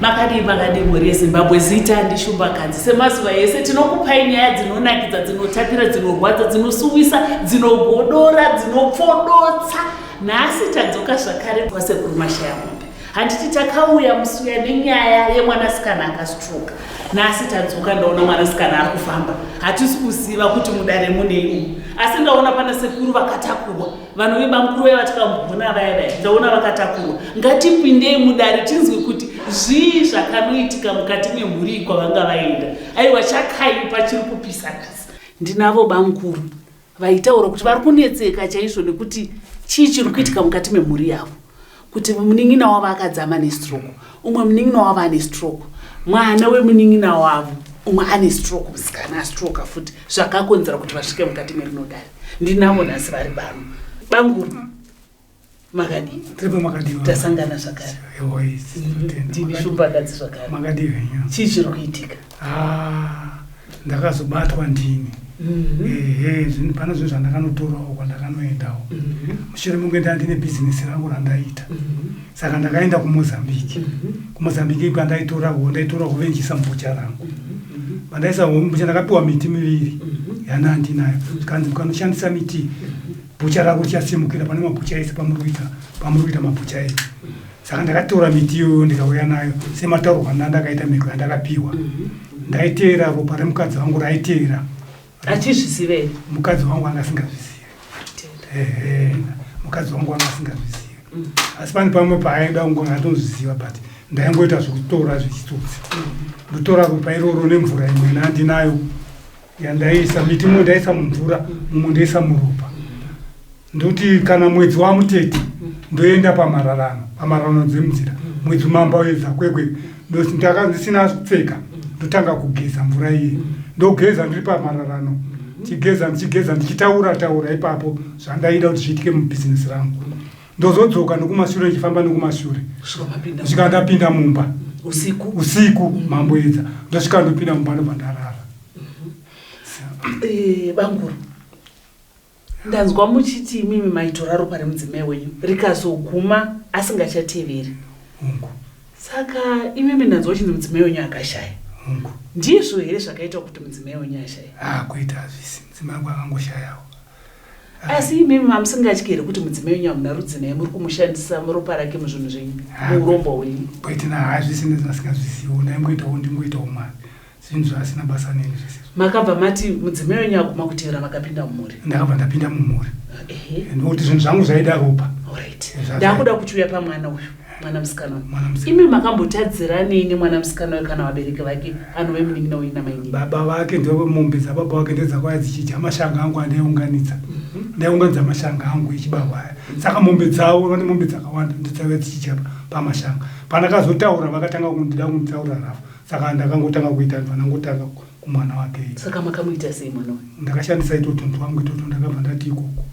Makadii makadii mhuri yeZimbabwe, zita ndiShumbakadzi. Semazuva ese tinokupai nyaya dzinonakidza, dzinotapira, dzinorwadza, dzinosuwisa, dzinogodora, dzinopfodotsa. Nhasi tadzoka zvakare kwaSekuru Mashayamombe. Handiti takauya musuya nenyaya yemwanasikana akastroka. Nhasi tadzoka ndaona mwanasikana ari kufamba. Hatisi kuziva kuti mudare munei umu. Asi ndaona pana sekuru vakatakurwa. Vanove bamukuru vaya vatikamboona vaya vaya ndaona vakatakurwa. Ngatipindei mudare tinzwe kuti zvii zvakanoitika mukati memhuri iyi kwavanga vaenda. Aiwa chakaipa chiri kupisa nhasi. Ndinavo bamukuru vaitaura kuti vari kunetseka chaizvo nekuti chii chiri kuitika mukati memhuri yavo. Kuti munin'ina wavo akadzama nestroke, umwe munin'ina wavo ane stroke, mwana wemunin'ina wavo umwe ane stroke, musikana astroka futi, zvakakonzera kuti vasvike mukati merinodare. Ndinavo nhasi vari pano. Banguru, makadii? Tiripo, makadii? Tasangana zvakare. Ndini Shumbakadzi zvakare. Makadii henyu? Chii chiri kuitika? Ah, ndakazobatwa ndini. Ehe, pane zvinhu zvandakanotorawo kwandakanoendawo. Mushure mekunge ndaa ndine bhizinesi rangu randaiita. Saka ndakaenda kuMozambique. KuMozambique kwandaitora hove, ndaitora hove ndichiisa mubocha rangu. Pandaisa hove mubocha ndakapiwa miti miviri yandaa ndinayo. Zvikanzi mukanoshandisa miti bocha rako richasimukira pane mabhocha ese pamuri kuita mabhocha enyu. Saka ndakatora miti iyoyo ndikauya nayo semataurwa andakaita mhiko yandakapiwa. Ndaiteera ropa remukadzi wangu raiteera. Achizviziva here? Mukadzi wangu anga asingazvizivi. Ehe, mukadzi wangu anga asingazvizivi. Asi pane pamwe paaida kunge atozviziva, but ndaingoita zvekutora zvechitsotsi. Ndotora ropa iroro nemvura imwe yandinayo yandaisa miti, mumwe ndaisa mumvura, mumwe ndoisa muropa. Ndoti kana mwedzi wamutete ndoenda pamararano, pamararano dzemunzira, mwedzi mambaedza kwekwe, ndaka ndisina kupfeka, ndotanga kugeza mvura iye, ndogeza ndiri pamararano, chigeza ndichigeza ndichitaura taura ipapo zvandaida kuti zviitike mubhizinesi rangu. Ndozodzoka nokumashure ndichifamba nokumashure kusvika ndapinda mumba usiku. Usiku mamboedza, ndosvika ndopinda mumba, ndobva ndarara. Banguru, ndanzwa muchiti imimi maitora ropa remudzimai wenyu rikazoguma asingachateveri. Hungu. Saka imimi ndanzwa uchinzi mudzimai wenyu akashaya. Hungu. Ndizvo here zvakaita kuti mudzimai wenyu ashaya? Ah, kuita hazvisi, mudzimai wangu akangoshayawo. Asi imimi mamusingatyi here kuti mudzimai wenyu hamuna rudzi naye, muri kumushandisa ropa rake muzvinhu zvenyu, muurombo hwenyu? Kwete, na hazvisi, ndasingazvisiwo, ndaingoitawo ndingoitawo mari, zvinhu zvaasina basa neni zvese. Makabva mati mudzimai wenyu aguma kutevera makapinda mumhuri? Ndakabva ndapinda mumhuri. Ndokuti zvinhu zvangu zvaida ropa. Alright. Ndakuda kuchiuya pamwana uyu, mwana musikana uyu. Imi makambotadziranei nemwana musikana uyu kana vabereki vake anove munin'ina wenyu namainini? Baba vake ndo mombe dzababa vake ndedzakauya dzichidya mashanga angu andaiunganidza. Ndaiunganidza mashanga angu echibahwa aya. Saka mombe dzavo, vane mombe dzakawanda, ndodzaiuya dzichidya pamashanga. Pandakazotaura vakatanga kundida kunditaura rafu. Saka ndakangotanga kuita ndangotanga kumwana wake. Saka makamuita sei mwana uyu? Ndakashandisa itoto twangu itoto, ndakabva ndati ikoko.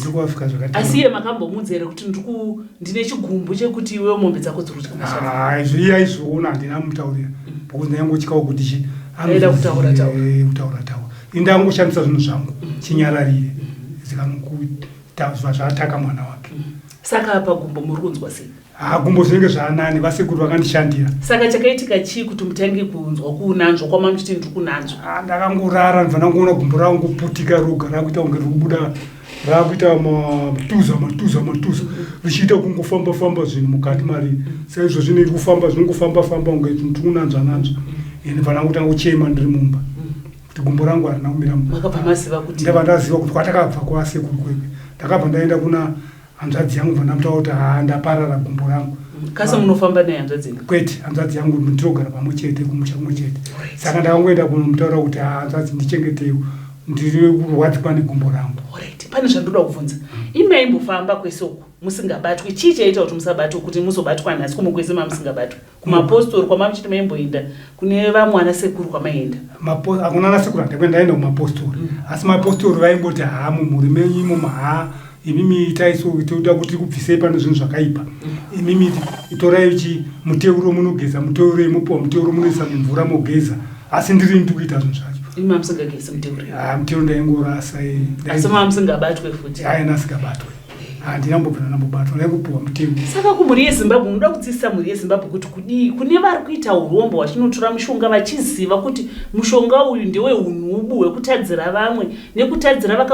Ndokuvafika zvakati. Asi iye makambomuudza here kuti ndine chigumbu chekuti iwewe mombe dzako dziri kudya mashanga? Ah, izvi iye aizviona, handina mutaurira. Because ndaingotyawo kuti chi Aida kutaura taura. Kutaura taura. Ini ndangoshandisa zvinhu zvangu chinyararire. Zikanokuita zvaataka mwana wake. Saka apa gumbo muri kunzwa sei? Ah, gumbo zvinenge zvaanani, vasekuru vakandishandira. Saka chakaitika chii kuti mutange kunzwa kunanzwa kwamamuchiti ndiri kunanzwa? Ah, ndakangorara ndibva ndangoona gumbo rangu kuputika roga rakuita kunge riri kubuda, rakuita matuza matuza matuza, richiita kungofamba famba zvinhu mukati mari saizvo zvinenge kufamba zvinongofamba famba kunge tikunanzva nanzva. Ini ndibva ndangotanga kuchema ndiri mumba kuti gumbo rangu harina kumira. Makabva maziva kuti? Ndabva ndaziva kuti kwatakabva kwasekuru kwekwe. Ndakabva ndaenda kuna hanzvadzi yangu, bva ndamutaura kuti haa, ndaparara gumbo rangu. Kasi munofamba naye hanzvadzi yenyu? Kwete, hanzvadzi yangu tinogara pamwe chete kumusha kumwe chete. Saka ndakangoenda kunomutaura kuti haa, hanzvadzi, ndichengeteiwo, ndiri kurwadzikwa negumbo rangu. Alright. Pane zvandoda kubvunza. Imi maimbofamba kwese uku musingabatwi, chii chaiita kuti musabatwe, kuti muzobatwa nhasi kumwe kwese mamusingabatwi? Kumapostori kwamamuchiti maimboenda, kune vamwe ana sekuru kwamaienda? Hakuna ana sekuru handikuenda, ndaenda kumapostori. Asi mapostori vaingoti haa, mumhuri menyu imomo, haa, imimi itai so, toda kuti kubvisei pane zvinhu zvakaipa. Imimi torai chi muteuro munogeza muteuro, mopiwa muteuro munoisa mumvura mogeza. Asi ndiri ndiri kuita zvinhu zvacho. Imi mamusingagezi muteuro? Ah, muteuro ndaingorasa. Asi mamusingabatwe futi? Ai, ndasingabatwe. Handina kumbobvira ndambobatwa, ndaingopiwa mutemo. Saka kumhuri yeZimbabwe, munoda kudzidzisa mhuri yeZimbabwe kuti kudii kune vari kuita urombo vachinotora mushonga vachiziva kuti mushonga uyu ndewehunhubu hwekutadzira vamwe nekutadzira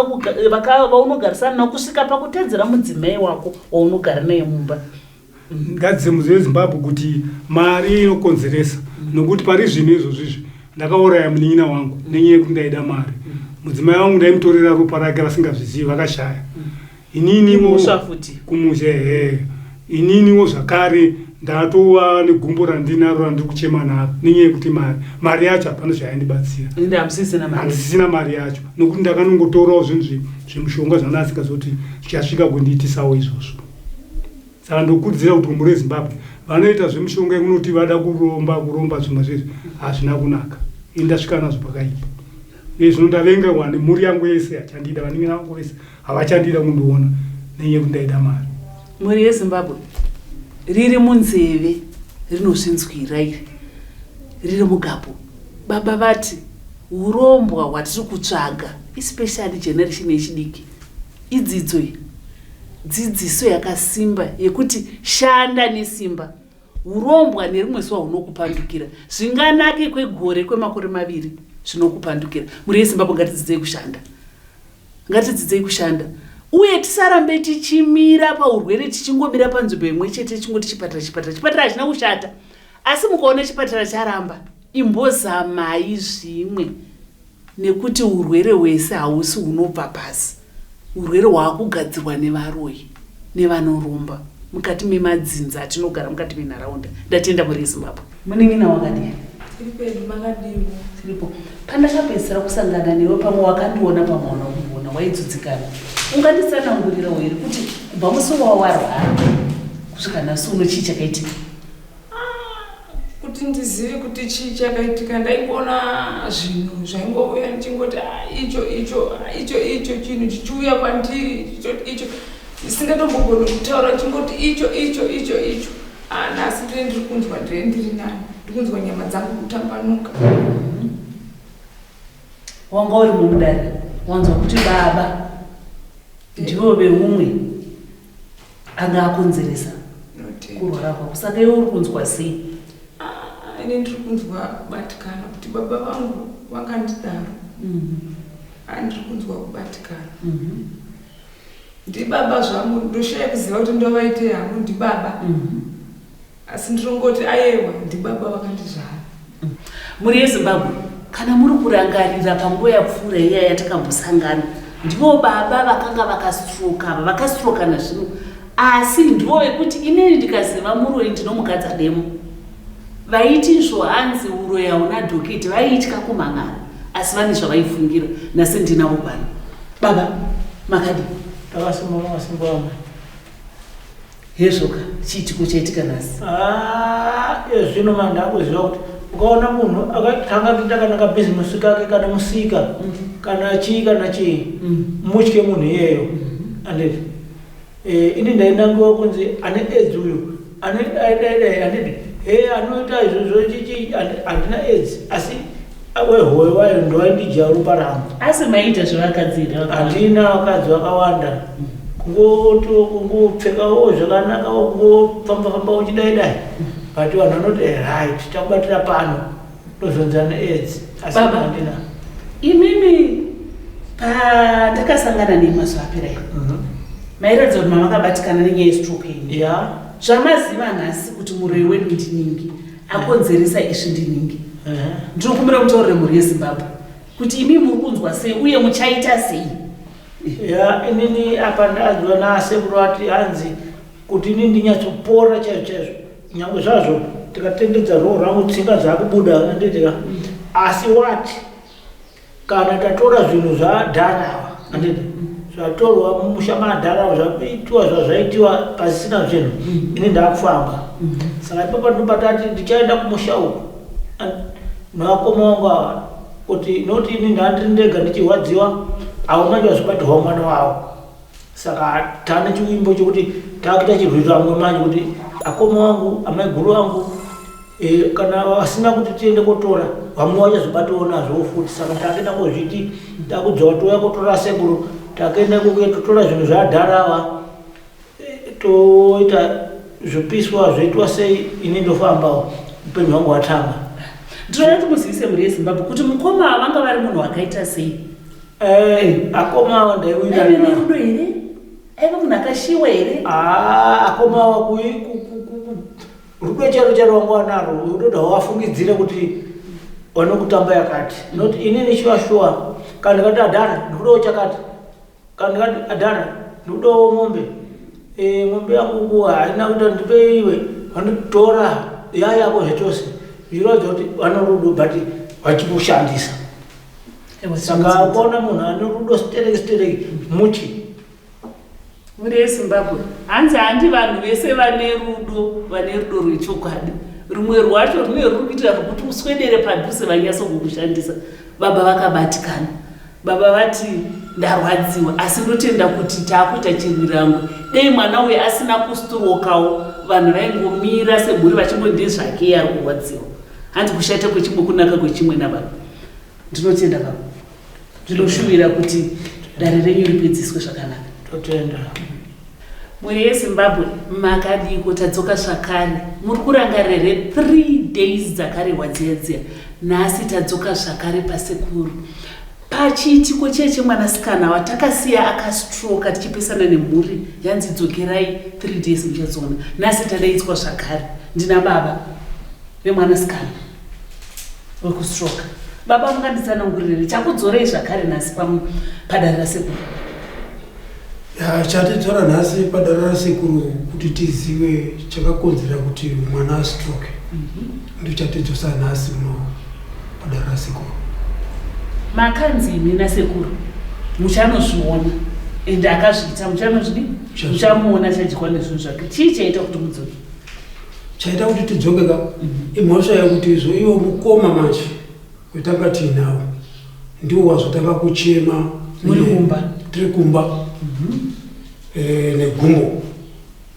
vaunogarisana navo kusvika pakutadzira mudzimai wako waunogara naye mumba? Ngadzidze mhuri yeZimbabwe kuti mari inokonzeresa, nokuti pari zvino izvozvizvi ndakauraya munin'ina wangu nenyaya yekuti ndaida mari. Mudzimai wangu ndaimutorera ropa rake vasingazvizivi, vakashaya. Ininiwo Kumusha futi. Kumusha, ehe. Ininiwo zvakare ndatova negumbo randinaro randiri kuchema naro nenyaya yekuti mari yacho hapana zvayandibatsira. Ende hamusisina mari. Handisisina mari yacho nokuti ndakanongotorawo zvinhu zvemushonga zvandanga asingazoti zvichasvika kundiitisawo izvozvo. Saka ndokurudzira kuti kumhuri yeZimbabwe vanoita zvemishonga yekunoti vada kuromba, kuromba zvimwe zvezvi hazvina kunaka. Ini ndasvika nazvo pakaipa. Uye zvino ndavengerwa nemhuri yangu yese, hachandida, vanin'ina vangu vese havachandida kundiona nenyaya yekuti ndaida mari. Mhuri yeZimbabwe, riri munzeve rinozvinzwira iri, riri mugapu. Baba vati hurombwa hwatiri kutsvaga, especially generation yechidiki, idzidzo iyi. Dzidziso yakasimba yekuti shanda nesimba. Hurombwa nerimwe zuva hunokupandukira. Zvinganake kwegore, kwemakore maviri, zvinokupandukira. Mhuri yeZimbabwe, ngatidzidzei kushanda. Ngatidzidzei kushanda. Uye tisarambe tichimira paurwere, tichingomira panzvimbo imwe chete tichingoti chipatara, chipatara. Chipatara hachina kushata. Asi mukaona chipatara charamba, imbozamai zvimwe. Nekuti urwere hwese hausi hunobva pasi, urwere hwaakugadzirwa nevaroyi nevanoromba mukati memadzinza atinogara mukati menharaunda. Ndatenda mhuri yeZimbabwe. Munin'ina wakadii? Tiri pedu, makadiwo? Tiripo. Pandakapedzisira kusangana newe, pamwe wakandiona, pamwe hauna kundiona, waidzudzikana. Unganditsanangurirawo here kuti kubva musi wawarwara kusvika nhasi uno chii chakaitika? Kuti ndizive kuti chii chakaitika, ndaingoona zvinhu zvaingouya ndichingoti, ah, icho icho, ah, icho icho, chinhu chichiuya kwandiri icho icho, ndisingatombogoni kutaura, ndichingoti icho icho icho icho. Ah, nhasi ndine ndiri kunzwa ndire ndiri nani, ndiri kunzwa nyama dzangu kutambanuka. Wanga uri mumudare, wanzwa kuti baba ndivo veumwe anga akonzeresa kurwara kwako, saka iwe uri kunzwa sei? Ah, ini ndiri kunzwa kubatikana kuti baba vangu vakandidaro. Ah, ndiri kunzwa kubatikana. Ndibaba zvangu, ndoshaya kuziva kuti ndovaitei hangu, ndibaba. Asi ndinongoti ayewa, ndibaba vakandizvara. Mhuri yeZimbabwe, kana muri kurangarira panguva yapfuura iya yatakambosangana, ndivo baba vakanga vakastroka ava, vakastroka nazvino, asi ndivo vekuti inini ndikaziva muroyi ndinomugadza demo. Vaiti izvo hanzi uroyi hauna dhoketi, vaitya kumhan'ara, asi vane zvavaifungira. Nhasi ndinavo pano. Baba, makadii? Takasimba, makasimba vamwe. Hezvoka, chiitiko chaitika nhasi. Ah, ezvino manje ndakuziva kuti ukaona munhu akatanga kuita kana kabhizimusi kake kana musika kana chii kana chii, mutye munhu iyeyo. Anditi ini ndainangiwa kunzi ane AIDS uyu, ane dai dai dai, anditi he anoita izvozvo chichi, handina AIDS, asi wehoyo wayo ndowaindidya ropa rangu. Asi maiita zvevakadzi here vakawanda? Handina vakadzi vakawanda, kungopfekawo zvakanakawo, kungofamba famba uchidai dai, but vanhu vanoti, right, takubatira pano, ndozonzi ane AIDS, asi Baba. handina. Imimi pandakasangana nemi mazuva apera iyi, mairatidza kuti mamakabatikana nenyaya yestroke iyi. Zvamaziva nhasi kuti muroyi wedu ndiningi, akonzeresa izvi ndiningi, ndinokumbira mutaurire mhuri yeZimbabwe kuti imi muri kunzwa sei uye muchaita sei. Ya, inini apa ndanzwa nasekuru ati hanzi kuti inini ndinyatsopora chaizvo chaizvo, nyange zvazvo tikatendedza roho rangu tsinga dzakubuda, handitika, asi wati kana tatora zvinhu zvadharawa, handiti zvatorwa mumusha madharawa, zvakuitiwa zvazvaitiwa pasisina zvinhu, ini ndakufamba. Saka ipapo ndinobata ati ndichaenda kumusha uku nevakoma vangu ava, kuti noti ini ndandiri ndega ndichirwadziwa, avo manje vazobatirwa mwana wavo. Saka tane chiwimbo chokuti takuita chirwirango manje kuti akoma vangu, amaiguru vangu, kana vasina kuti tiende kotora, vamwe vachazobatiwo nazvo futi. Saka takuenda kozviti takudzoka touya kotora sekuru, takuenda ikokuya totora zvinhu zvadharawa. Toita zvopiswa zvoitwa sei ini ndofambawo upenyu hwangu hwatanga. Ndinoda kuti muzivise mhuri yeZimbabwe kuti mukoma ava vanga vari munhu wakaita sei. Eh, akoma ava ndaiwirirana. Aive nerudo here? Aive munhu akashiwa here? Ah, akoma ava rudo charo charo wanga wanaro rudo rwawafungidzira kuti vanokutamba yakati. Not inini shuwa shuwa kana ndikati adhara ndikudawo chakati. Kana ndikati adhara ndikudawo mombe e, mombe yangu ku haina kuita ndipe iwe vanotora yayako zvachose zvichiratidza kuti vano rudo but vachikushandisa saka ukaona munhu ane rudo stereki stereki muchi Mhuri yeZimbabwe hanzi handi vanhu vese vane rudo vane rudo rwechokwadi rumwe rwacho rune ruri kuitira rwekuti uswedere padhuze vanyatso kukushandisa baba vakabatikana baba vati ndarwadziwa asi ndotenda kuti taakuita chirwirangwe dei mwana uyu asina kusturokawo vanhu vaingomira semhuri vachingo ndezvake iye ari kurwadziwa hanzi kushata kwechimwe kunaka kwechimwe nababa ndinotenda baba Ndinoshuvira kuti dare renyu ripedziswe zvakanaka. Totenda. Mhuri yeZimbabwe makadiiko tadzoka zvakare. Muri kurangarira here 3 days dzakarehwa dziya dziya. Nhasi tadzoka zvakare pasekuru. Pachiitiko chiye chemwanasikana watakasiya akastroka tichipesana nemhuri yanzi dzokerai 3 days muchadziona. Nhasi tadaidzwa zvakare. Ndina baba vemwanasikana. wekustroke baba munganditsanangurire chakudzorei zvakare nhasi padare rasekuru chatidzora nhasi padare rasekuru kuti tizive chakakonzera kuti mwana astroke mhm. ndochatidzosa nhasi uno padare rasekuru makanzi imi nasekuru muchanozviona ende akazviita muchanozvidi muchamuona chadyiwa nezvinhu zvake chii chaita kuti mudzoke Chaita kuti tidzoke ka mhm. imhosva yekuti izvo iwo mukoma manje wetanga tiinawo ndiwo wazotanga kuchema muri kumba tiri kumba mhm. eh, negumbo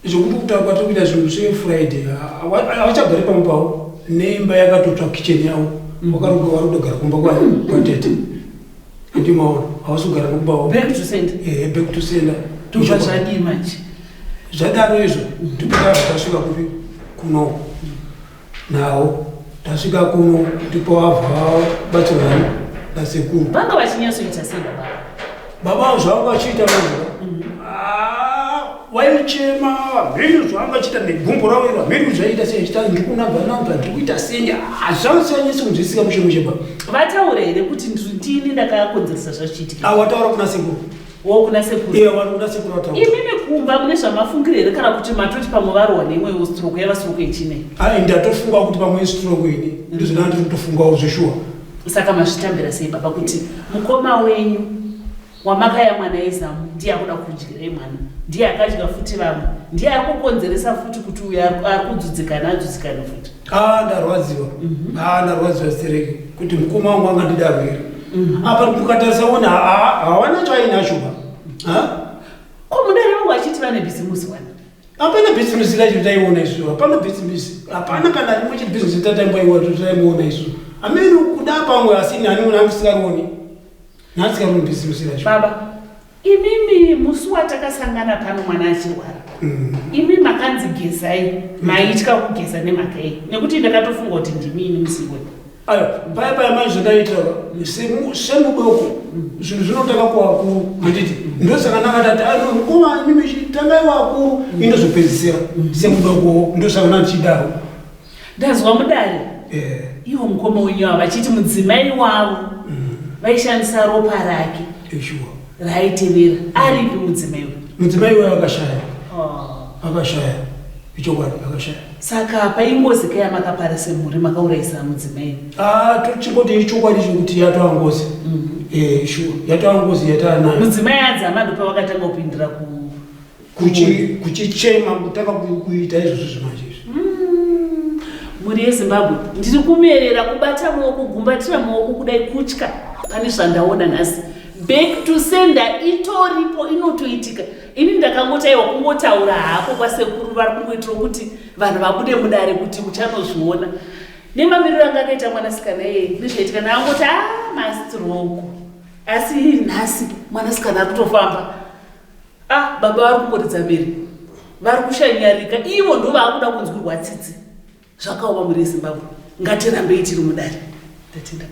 zvekuti kutaura kwatiri kuita zvinhu sefriday havachagari pamwe pavo neimba yakatotsva kitchen yavo mhm. wakaruka vari kutogara kumba kwatete Ndimaona hausi kugara kumba wavo. Back to sender. Eh, back to sender. Tobva zvadii manje? Zvadaro izvo ndipo tasvika kupi kuno. Nawo tasvika kuno ndipo wabva vabatsirwa nasekuru. Vanga vachinyatsoita sei baba? Baba zvavo vachiita manje. Ah, waichema mhiri zvavanga vachiita negumbo ravo iro mhiri zvaiita sei achiita ndiri kunabva nabva ndiri kuita sei hazvanyatsi kunzwisika mushe mushe ba vataura here kuti ndini ndakakonzeresa zvachiitika awataura kuna sekuru wo kuna sekuru iye wari kuna sekuru wataura imimi kumba mune zvamafungiro here kana kuti matoti pamwe varohwa neimwewo stroke yava stroke yechinei ai ndatofunga kuti pamwe istroke ini ndizvona ndiri kutofungawo zveshuwa saka mazvitambira sei baba kuti mukoma wenyu Wamakayamwa naye zamu ndiye akuda kudyirai mwana ndiye akadya futi vamwe ndiye ari kukonzeresa futi kuti uyo ari kudzudzikana adzudzikane futi. Ah ndarwadziwa. Mm -hmm. Ah ndarwadziwa stereki kuti mukoma wangu anga ndidaro here. Mm -hmm. Apa mukatarisa ona hawana chainacho ba. Ha? Ko mudare wangu achiti vane bhizimusi wani? Hapana bhizimusi racho taiona isu. Hapana bhizimusi. Hapana kana rimwe chete bhizimusi tataimboiwa taimboona isu. Amene kuda pamwe asi nani unamsingarioni. Nhasi kana bhizimusi racho. Baba, imimi musi watakasangana pano mwana achirwara. Mm. Imi makanzi gezai, maitya kugeza nemhaka yei? Nekuti ndakatofunga kuti ndimi ini musi iwoyo. Ayo, paya paya manje zvandaiitira semudoko zvinhu zvinotanga kuvakuru handiti ndosaka ndakatati ayo mukoma imimi tangai vakuru indozopedzisira semudoko ndosaka ndandichidaro Ndazwa mudare eh. ivo mukoma wenyu ava vachiti mudzimai wavo mm. vaishandisa ropa rake raaitevera aripi mudzimai uyu? Mudzimai uyu akashaya, oh. Akashaya ichokwadi, akashaya. Saka paingozi ka yamakapara semhuri makaurayisa mudzimai? Ah, tochingoti ichokwadi chekuti yatova ngozi mm -hmm. Eh, sure yatova ngozi yataanayo. Mudzimai adzama ndopavakatanga kupindira ku Kuchichema kutanga kuita izvozvo zvimanje izvi. Mhuri yeZimbabwe ndiri kumerera kubata maoko gumbatira maoko kudai kutya pane zvandaona nhasi. Back to sender itoripo inotoitika. Ini ndakangoti aiwa kungotaura hako kwasekuru vari kungoitira kuti vanhu vabude mudare kuti uchanozviona. Nemamiriro anga akaita mwanasikana iyeye nezvaitika ndakangoti a ah, mastroke. Asi nhasi mwanasikana ari kutofamba. Ah, baba vari kungoridza mhere. Vari kushanyarika ivo ndo vaakuda kunzwirwa tsitsi. Zvakaoma mhuri yeZimbabwe. Ngatirambei tiri mudare. Ndatenda.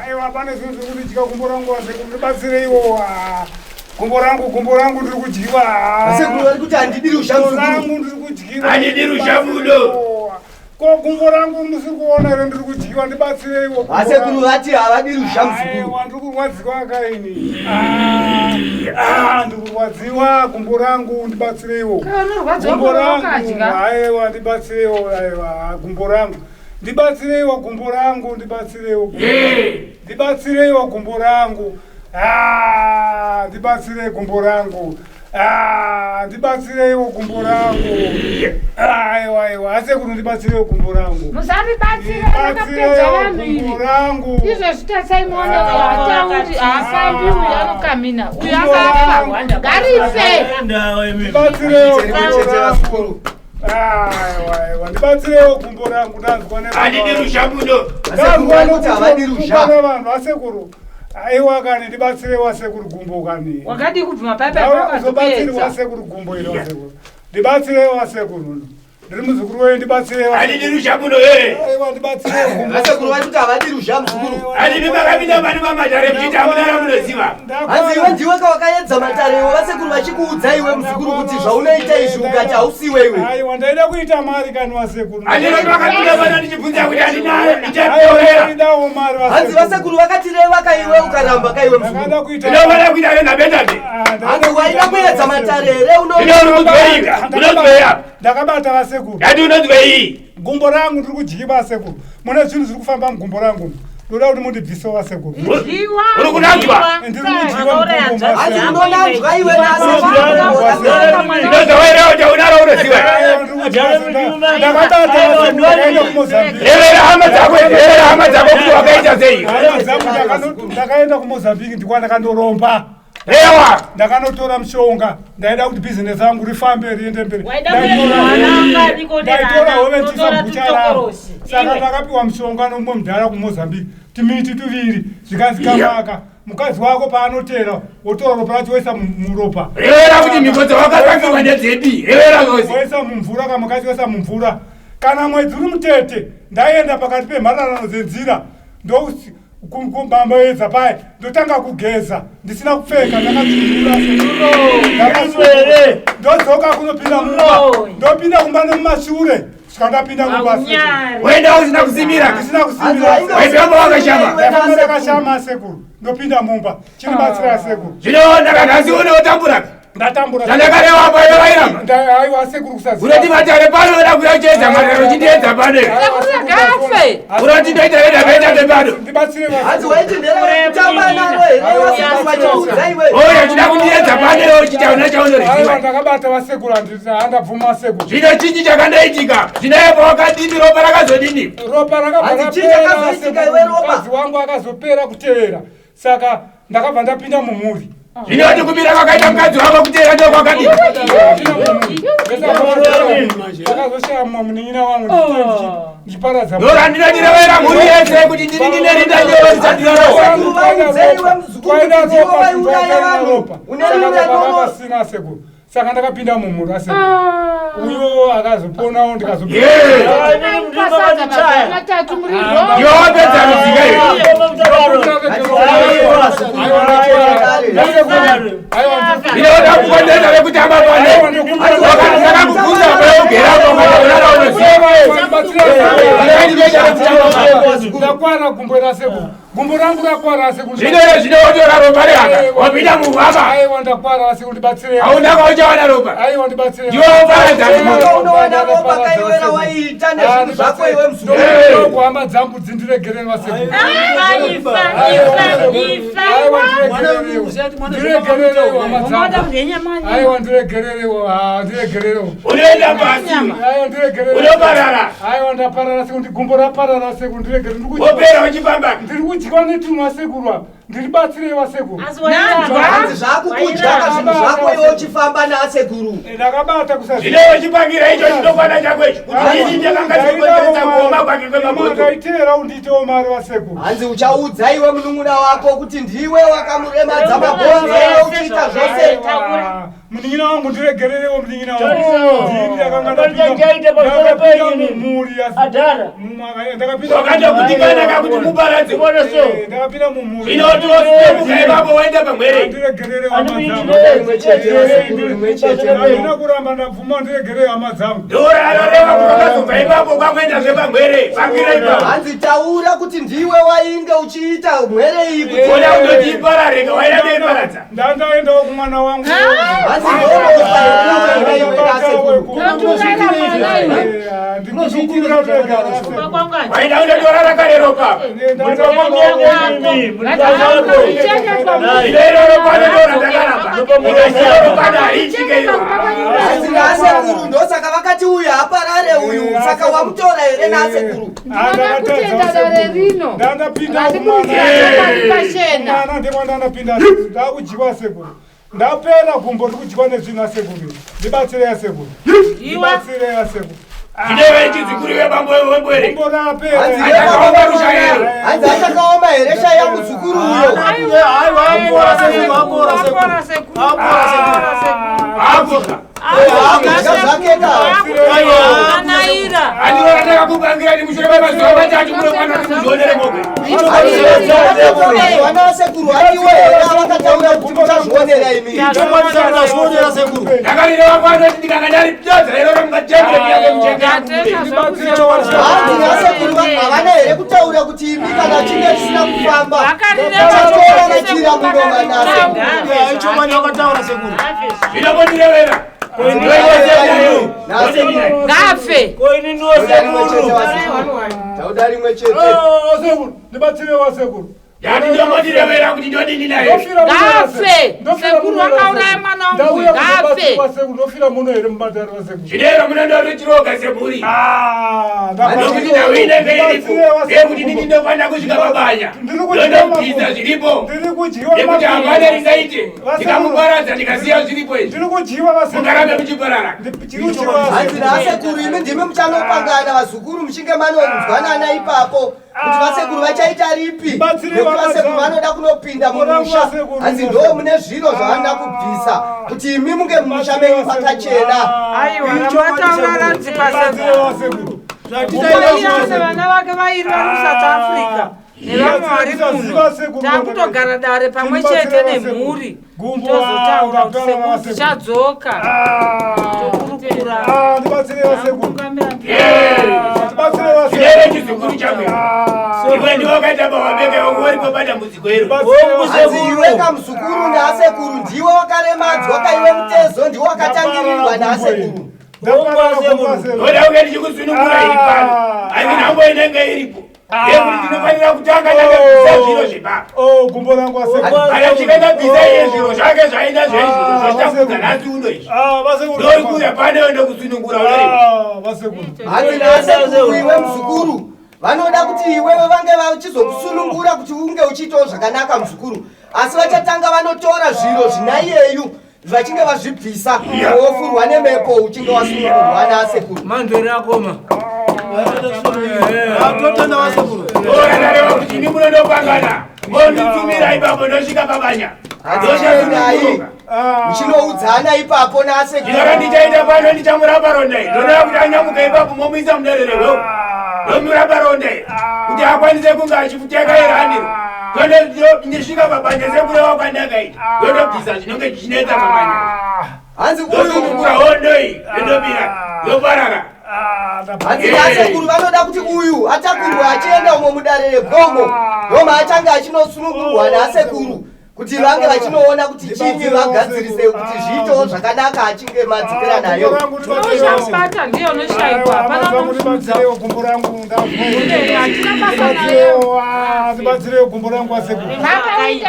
Aiwa, pane zvinhu zviri kundidya gumbo rangu, ndibatsireiwo. Gumbo rangu, gumbo rangu ndiri kudyiwa. Asekuru vari kuti handidi ruzha Gumbo rangu ndiri kudyiwa. Handidi ruzha budo. Ko gumbo rangu musiri kuona here ndiri kudyiwa, ndibatsireiwo. Asekuru vati havadi ruzha muzukuru. Aiwa, ndiri kurwadziwa kaini. Ah, ndiri kurwadziwa gumbo rangu, ndibatsireiwo. Unorwadziwa Gumbo gumbo rangu, wakadya. aiwa, ndibatsireiwo, aiwa, gumbo rangu. Ndibatsireiwo gumbo rangu, ndibatsireiwo. Ndibatsireiwo gumbo rangu. Ah, ndibatsirei gumbo rangu. Ah, ndibatsireiwo gumbo rangu. Aiwa, aiwa, asekuru ndibatsireiwo gumbo rangu. Musaribatsira, rakapedza vanhu iri. Gumbo rangu. Izvezvi tarisai muone uyo hatauri, haafambi uyu, anokamhina uyu, akafa ngarife. Ndibatsireiwo gumbo rangu. Aiwa, aiwa, ndibatsireiwo gumbo rangu, ndanzwa ne. Handidi ruzha budo. Asekuru vari kuti havadi ruzha. Vanhu asekuru. Aiwa kani, ndibatsireiwo asekuru gumbo kani. Wakadii kubvuma paipai Uzobatsirwa pawakazokuedza? sekuru gumbo iro sekuru. Ndibatsireiwo sekuru. Ndiri muzukuru wenyu, ndibatsireiwo. Handidi ruzha budo eh. Aiwa, ndibatsireiwo gumbo. Asekuru vari kuti havadi ruzha muzukuru. Handidi makapinda pane pamatare muchiti hamuna ramunoziva. Hanzi iwe ndiwe kawakaedza matare iwe, vasekuru vachikuudza iwe muzukuru kuti zvaunoita izvi ukati hausiwe iwe. Aiwa, ndaida kuita mari kani wasekuru. Handidi makapinda pano ndichibvunza kuti handina Aiwa, ichatorera. ndaidawo mari Hanzi wasekuru. vasekuru vakatireva kaiwe ukaramba kaiwe muzukuru. Ndakada kuita. Ndinofanira kuita nenhapetape. Ah, ndaida Hanzi waida kuita mari kuedza wasekuru. matare here uno. Ino uri kunzwei? Unonzwei apa? Ndakabata vasekuru. Ndati unonzwei? Gumbo rangu ndiri kudyiwa sekuru. Mune zvinhu zviri kufamba mugumbo rangu. Ndoda kuti mundibvisewo vasekuru. Idyiwa. Uri kunanzwa? Ndiri kudyiwa mugumbo Hanzi vasekuru. unonanzwa iwe nasekuru. Ndinozwawaira kuti hauna raunoziva. Ndakabata vasekuru, ndakaenda kuMozambique. Revera hama dzako, revera hama dzako kuti wakaita sei. Hama dzangu ndakaenda kuMozambique, ndikwa ndakandoromba. Rewa. Ndakanotora mushonga, ndaida kuti bhizinesi rangu rifambe riende mberi. Waida kuenda mwana adi Ndaitora hove kunotora ndichiisa gucha rangu. tutokoroshi. Saka Iwe. ndakapiwa mushonga nomumwe mudhara kuMozambique, timiti tuviri, zvikanzi kamaka mukadzi wako paanotera wotora ropa racho woisa muropa. Revera kuti mhiko dzawakatangirwa ndedzepi. Revera zvose. Woisa mumvura, kamukadzi woisa mumvura. Kana mwedzi uri mutete, ndaienda pakati pemhararano dzenzira, ndokumbamboedza paya, ndotanga kugeza ndisina kupfeka, ndakadzungura, ndodzoka kunopinda mumba, ndopinda kumba nemumashure, svika ndapinda mumba Haunyari. Waenda usina kusimira. ndisina kusimira. Waifamba wakashama. Ndafamba ndakashama sekuru, ndopinda mumba, chinibatsira sekuru. Zvino ndakanhasi unotambura. Ndatambura. Zvandakareva apa iwe wairamba. Aiwa sekuru, kusaziva. Unoti matare pano oda kuuya uchiedza matare uchindiedza pano. Sekuru ngafe. Unoti ndoita renhapetape pano. Ndibatsire. Hanzi waiti nderekutamba naro here vasekuru vachikuudza iwe. Oya uchida kundiedza pano iwe uchiti hauna Aiwa, chaunoziva. ndakabata vasekuru, handabvuma vasekuru. Zvino chinyi chakandaitika? Zvino ipo wakadini ropa rakazodini? Ropa rakabva Hanzi chii rapera chakazoitika sekuru, iwe ropa? mukadzi wangu akazopera kutevera, saka ndakabva ndapinda mumhuri. Zvinoti kumira kwakaita mukadzi wako kuteera ndokwakadini? Ndakazoshaya mumwe munin'ina wangu ndichiparadza. Ndora ndinotirevera mhuri yese kuti ndini ndine rinda nyoro risati rarohwa. Sekuru vaudze iwe muzukuru kuti ndivo vaiuraya vanhu. Une rinda nyoro. Pasina sekuru, saka ndakapinda mumhuri asekuru, uyo akazoponawo ndikazoiwa. Pasadza mazuva matatu muri ro. Iwe wapedza rudzika iwe. Ndinoda kukondesa vekutamba pano. Ndakakubvunza paugerapo kana unara unoziva. Ndakwana gumbo rasekuru. Gumbo rangu rakwara sekuru. Zvino zvino wotora ropa rehaka wapinda muhwama. Aiwa ndakwara sekuru ndibatsirei. Hauna kwauchawana ropa. Aiwa ndibatsirei. Ndiwe woparadza Saka unowana ropa kaiwe rawaiita nezvinhu zvako iwe muzukuru. Ndokuti hama dzangu dzindiregererwa sekuru. Aiwa ndiregererewo. Ndiregererewo hama dzangu. Aiwa ndiregererewo. Ah, ndiregererewo. Unoenda pasi. Aiwa ndiregererewo. Unoparara. Aiwa ndaparara sekuru ndigumbo raparara sekuru ndiregerere. Ndiri kudyiwa- Wopera uchifamba. Ndiri kudyiwa netumwa sekuru apa. Ndiribatsirei sekuru. Hanzi zvakukudya zvinhu zvako iwe uchifamba naasekuru. Ndakabata kusaziva. Zvino uchipangira icho chinokwana chako ichi. Kuti ichi chakanga chirikonzeresa kuoma kwake kwemabhonzo. Ndaitera undiitewo mari vasekuru. Hanzi uchaudza iwe munun'una wako kuti ndiwe wakamuremadza mabhonzo iwe uchiita zvose. Aiwa, Munin'ina wangu ndiregererewo munin'ina wangu. Ndini ndakanga Chaita pamusoro ndakapinda penyu nini. mumhuri asi. Adhara. Ndakapinda Wakatokundikana kakuti muparadze. Kuona so. Eh, ndakapinda mumhuri. Zvino tosimuka ipapo waenda pamwere. Ndiregererewo hama dzangu. Rimwe chete vasekuru, rimwe chete. Handina kuramba ndabvuma ndiregerere hama dzangu. Dora anoreva kuti wakazobva ipapo kwakuendazve pamwere. Pangira ipapo. Hanzi taura kuti ndiwe wainge uchiita mhwere iyi kuti Kuona kutoti iparareka waida kuiparadza. Ndandaendawo kumwana wangu. hanzi ndoropa yekuita iwe naasekuru. Waida kundotora rakare ropa. Zvino iro ropa anotora ndakaramba. Ndikasiya ropa harichike iro. Hanzi naasekuru ndosaka vakati uyu haparare uyu saka wamutora here naasekuru. Ndinoda kutenda dare rino. Ndandapinda Ratiburitsira chokwadi pachena. mwana ndemwandandapinda ndakudyiwa sekuru. Ndapera gumbo ndikudyiwa nezvinhu asekuru. Ndibatsirei asekuru. Ndibatsirei asekuru. Zvinove chizikuru webambo wembwere. Gumbo rapera. Hanzi Achakaoma rushaero. Hanzi achakaoma here shaya muzukuru uyo. Akoka. Akudya zvake ka. Andiro ratakakupangira ni mushure memazuva matatu munokwana kuti muzvionere moga. Vana vasekuru hatiwe here avakataura kuti muchazvionera imi. Ndakarira pano kuti ndikanga ndaridodza iroro mungajembere yake mucheka. Hanzi nasekuru havana here kutaura kuti imi kana chinge chisina kufamba muchatora machira munonga nasekuru. Zvinombondirevera. Nasekuru. Ngafe. Tauda rimwe chete vasekuru. Tauda rimwe chete. Asekuru, ndibatsirei wasekuru. Yati ndombondirevera kuti ndodini naye. Ngafe. Sekuru wakauraya mwana wangu uyu. Ngafe. Ndofira muno here mubatari wasekuru. Zvinero munondotichiroga semhuri. Nokuti nhau inenge iripo. Ndeyekuti inini ndinofanira kusvika pabanya. Ndondobvisa zviripo. Ndiri kudyiwa Nekuti hapana ringaite. Ndikamuparadza ndikasiya zviripo izvi. Ndiri kudyiwa vasekuru. Mungarambe muchiparara. Ndiri kudyiwa Hanzi nasekuru imi ndimi muchanopangana vazukuru muchinge manonzwanana ipapo kuti vasekuru vachaita ripi Batsirei nekuti vasekuru vana vanoda kunopinda mumusha Vasekuru. hanzi ndo mune zviro zvavanoda kubvisa kuti imi munge mumusha menyu pakachena. Aiwa ramataura radzipa Batsirei vasekuru. sekuru. Vana vake vairi vari kuSouth Africa nevamwe vari muno. Takutogara dare pamwe chete nemhuri. Tozotaura kuti sekuru tichadzoka. Tokurukura. Ndibatsirei vasekuru. Ndibatsirei vasekuru. Zvinero chizukuru chako. Iwe ndiwe wakaita baba wangu waripo padambudziko iro. Hanzi iwe kamuzukuru naasekuru ndiwe wakaremadzwa kaiwe mutezo ndiwe wakatangirirwa naasekuru. Ndoda kunge ndichikusunungura iri pano. Asi nhambo inenge iripo. Yekuti ndinofanira kutanga ndakabvisa zviro zvepapo. Oh, gumbo rangu asekuru. Kana ndichinge ndabvisa iye zviro zvake zvaida zveizvozvo zvochitambudza nhasi uno izvi. Ah, vasekuru. Ndori kuuya pano ndokusunungura unoripo. Ah, vasekuru. Hanzi naasekuru iwe muzukuru vanoda kuti iwewe vange vachizokusunungura kuti unge uchiitawo zvakanaka muzukuru asi vachatanga vanotora zviro zvinaiyeyu vachinge vazvibvisa wofurwa nemhepo uchinge wasunungurwa naasekuru. Manzwere akoma. Totenda vasekuru. Ora ndareva kuti imi munondopangana. Monditumira ipapo ndosvika pabanya. Hanzi muchinoudzana ipapo naasekuru. Ndinora ndichaita pano ndichamurapa ronda iri. Ndoda kuti anyamuka ipapo momuisa mudare rehwewo. Ndomurapa ronda iri. Kuti akwanise kunge achiteka iraniro. Ndosvika pabanya sekureva kwandakaita. Ndondobvisa zvinonge zvichinetsa pabanya. Hanzi uyu Ndosunungura hondo iyi. Ndondobira. Yoparara. Hanzi vasekuru vanoda kuti uyu atakurwe achienda umo mudare regomo ndomaachange achinosunungurwa nasekuru kuti vange vachinoona kuti chinyi vagadzirise kuti zviitewo zvakanaka achinge madzokera nayo. Uchamubata ndiye unoshaikwa hapana unomusumudza. Gumbo rangu Hatina basa naye. ndibatsirewo gumbo rangu asekuru.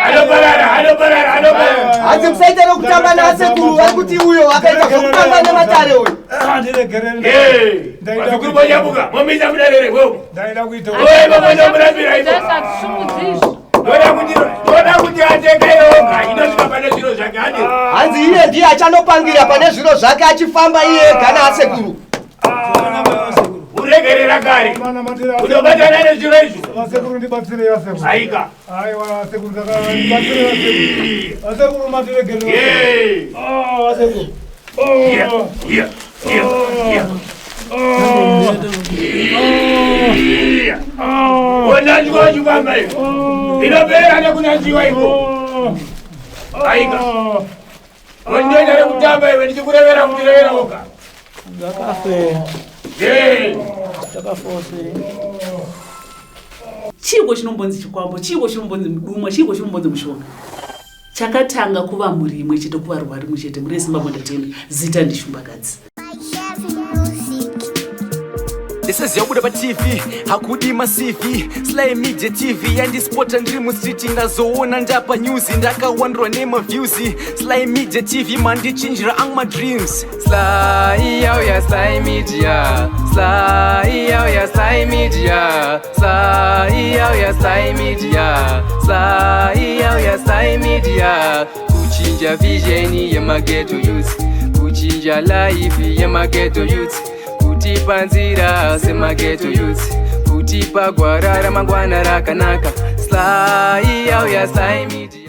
Anoparara, anoparara, anoparara. Hanzi musaite rekutamba nasekuru, vari kuti uyo akaita zvokutamba nematare uyu. Ndiregerere. Vazukuru vonyamuka, momisa mudare regomo. Ndaida kuita Oye, momondomurambira ipo. Ndoda kuti atenge yoga inosvika pane zviro zvake handi. Hanzi iye ndiye achanopangira pane zviro zvake achifamba iye ega naasekuru. Uregerera kare. Unobatana nezviro izvo. Vasekuru ndibatsirei vasekuru. Aika. Aiwa vasekuru ndibatsirei vasekuru. Vasekuru matiregerere. Ah vasekuru. Yeah, yeah, yeah, yeah. Unanzwa chikwamba iwe. Inopera nekunanzwiwa iko. Aika. Wandoita rekutamba iwe ndichikurevera kuti revera woga. Ndakafe. Hey. Ndakafose. Chiiko chinombonzi chikwambo, chiiko chinombonzi mudumwa, chiiko chinombonzi mushonga? Chakatanga kuva mhuri imwe chete, kuva rwari mumwe chete. Mhuri yeZimbabwe ndatenda. Zita ndiShumbakadzi. Ndisiziva kubuda paTV hakudi maCV. Sly Media TV yandispota ndiri mustreet, ndazoona ndapa news, ndakawandurwa nemaviews. Sly Media TV mandichinjira ang madreams. Sly yauya, Sly Media. Sly yauya, Sly Media. Sly yauya, Sly Media. Sly yauya, Sly Media. Kuchinja vision yemageto youth, kuchinja life yemageto youth, kutipa nzira semageto youth, kutipa gwara ramangwana rakanaka. Sly yauya, Sly Media.